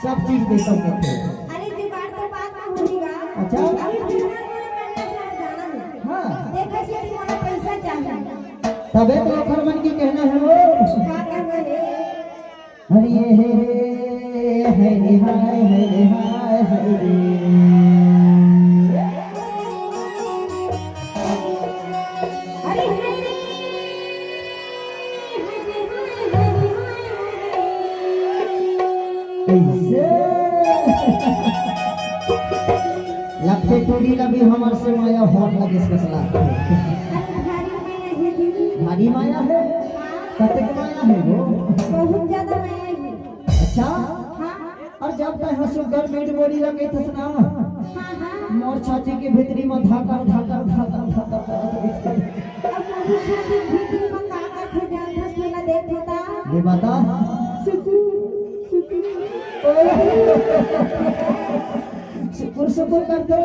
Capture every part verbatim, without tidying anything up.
सब चीज दे सकत हे। अरे जुगाड़ तो बात में होही गा। अच्छा। अभी फिलहाल मोला कन्या साहब जाना हे। हाँ। देखा से अभी मोला पैसा चाहिए। तबे तो ओखर मन के कहना हे वो। का कहना हे? हरि हे रे, हरि हाय, हरि हाय, हरि रे। अरे हरि रे, हरि हाय, हरि हाय, हरि रे। कैसे? लगथे टूरी ला भी हमर से माया होत लगिस कस लगथे। अरे भारी माया हे दीदी। भारी माया हे? हाँ। कतेक माया हे वो? बहुत ज्यादा माया हे। अच्छा? हाँ। अउ जब तैं ह सुग्घर मीठ बोली ला कहिथस ना, हाँ, हाँ। मोर छाती के भीतरी म धाकर, धाकर, धाकर, धाकर करत रहिथे। अब मोर छाती के भीतरी म का करथे जानथस, तेला देख तो ता। ये बता। सुकुन, सुकुन। सुकुर, सुकुर करथे।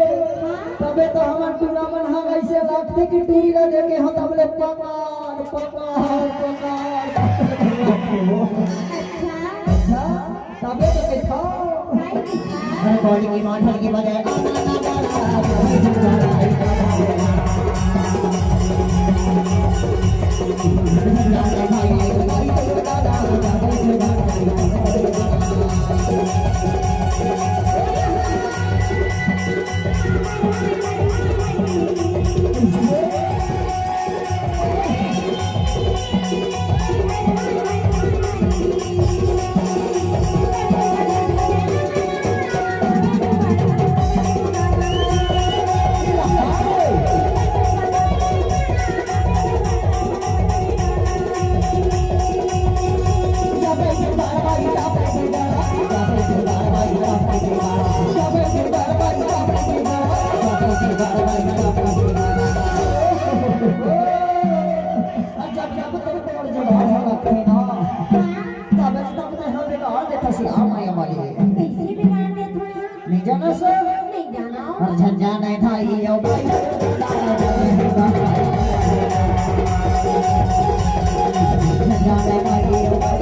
हाँ। तबे तो हमर टूरा मन ह अइसे लागथे कि टूरी ला देखे हो तब ले पकार, पकार, पकार। अच्छा। अच्छा। तबे तो देखो। अरे कौड़ी की माँ ढोलकी बजाए। जब जब तोर जब भाषा लगथे ना, तब तब मैं हर बिगाड़ देथस माया वाली। कैसे बिगाड़ देथस? नहीं जाना सर? नहीं जाना। अउ झन जाने भाई, ओ भाई। झन जाने भाई, ओ भाई।